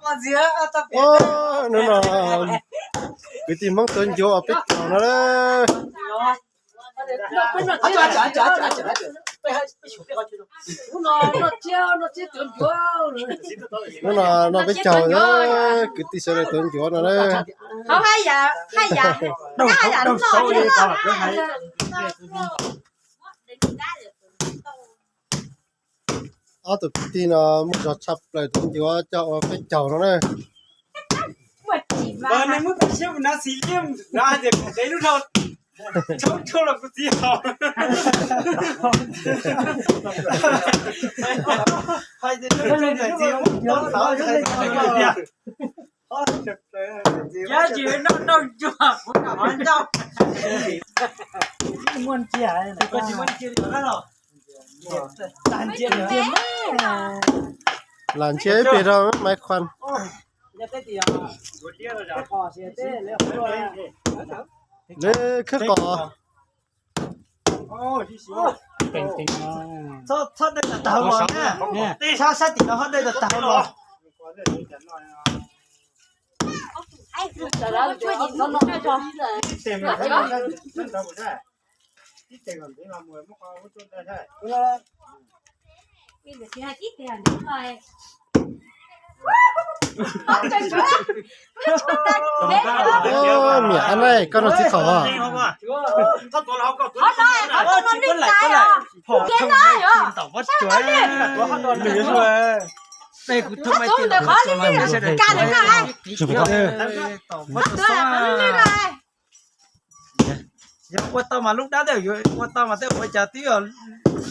Hnub no kwv tij Hmoob tuav ncuav peb caug no na. Hnub no noj peb caug, kwv tij sawv daws tuav ncuav no na. Ob tug kwv tij no muaj zog tshaj plaws tuav ncuav coj ua peb caug no na. Lam ntsia ib pliag rau Maiv Khuam. Lawv khawb qos. Txhob dai tag tag los na. Sab sab tim no txhob dai tag tag los. Miam ab na, koj noj txiv qaub os. Yog ua tau mas lub dab tej yuav ua tau mas tej ua cas twb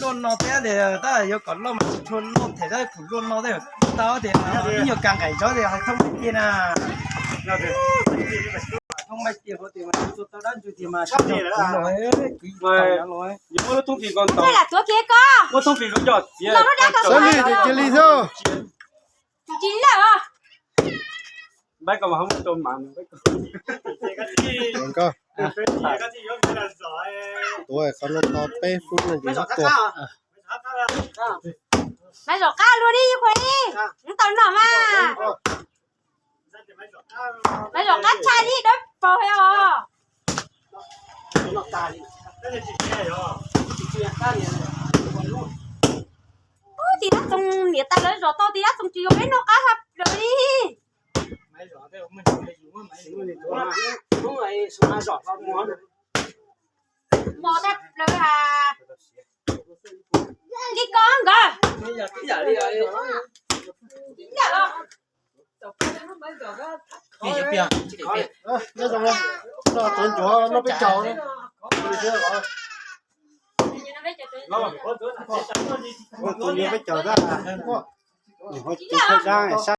yog luaj no thiab tias tab yuav kom loj mas tsis tshua loj them tab kuv luaj no tej tau tias ib nyuag kas nqaim tsob tias hais thoob maij tias na. Thoob maij tias hais tias mas tau dab ntsuag tias mas kwv los. Muab lub thoob fim ko ntau. Lam tuav kiag koj. Muab thoob fim ko coj txiav. Cia li xwb. Tsis lawm os. Tuav qhov no tau peb fub no ces tua. Maiv Zom qab luag li, ib qho li, nws tau noj mas. Maiv Zom qab tshaj li dawb paug os. Ub, Tis Dab Txoos niam tais lawv zom tau Tis Dab Txoos tsis yog peb noj qab hab plaws li. Mos tag plaws ha. Li ko nkawd. Yam li os. Tuav ncuav noj peb caug. Tuav ncuav peb caug tag. Tus thawj dab sab.